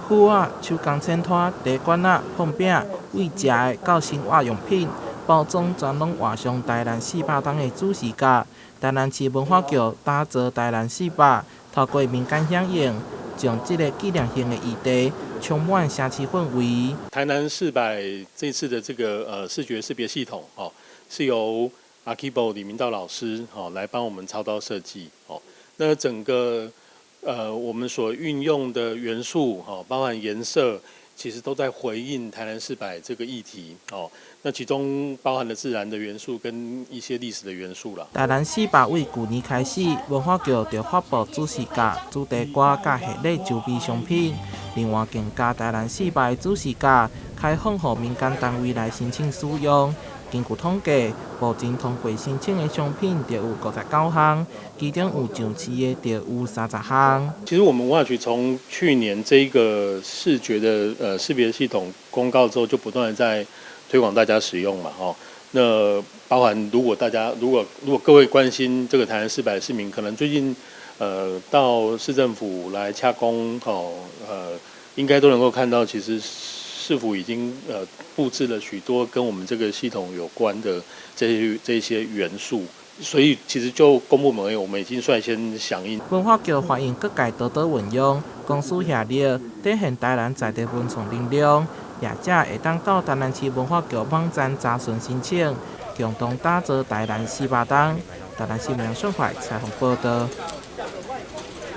斧仔、手工剪拖、茶罐仔、膨餅，為食的到生活用品，包裝全攏畫上台南四百冬的主視覺。台南市文化局打造台南四百，透過民間響應，將這个紀念性的議題充滿城市氛圍。台南四百這次的這個視覺識別系統哦，是由阿 Kibo 李明道老師哦來幫我們操刀設計哦。那整個我們所運用的元素哦，包含顏色，其實都在回應台南四百這個議題哦。那其中包含了自然的元素跟一些歷史的元素啦。台南四百為舊年開始，文化局就發布主視覺、主題歌佮賀禮周邊商品。另外，更加台南四百的主視覺開放予民間單位來申請使用。根據統計，目前通過申請的商品就有59項，其中有上市的就有30項。其實我們文化局從去年這個視覺的識別系統公告之後，就不斷的在推廣大家使用嘛，吼。那包含如果大家如果各位關心這個台南四百的市民，可能最近到市政府來洽公，吼，應該都能夠看到，其實市府已經佈置了許多跟我們這個系統有關的這些元素，所以其實就公部門而言，我們已經率先響應。文化局歡迎各界多多運用，公司協力展現台南在地文創能量，業者會當到台南市文化局網站查詢申請，共同打造台南四百冬。台南新聞上快採訪報道。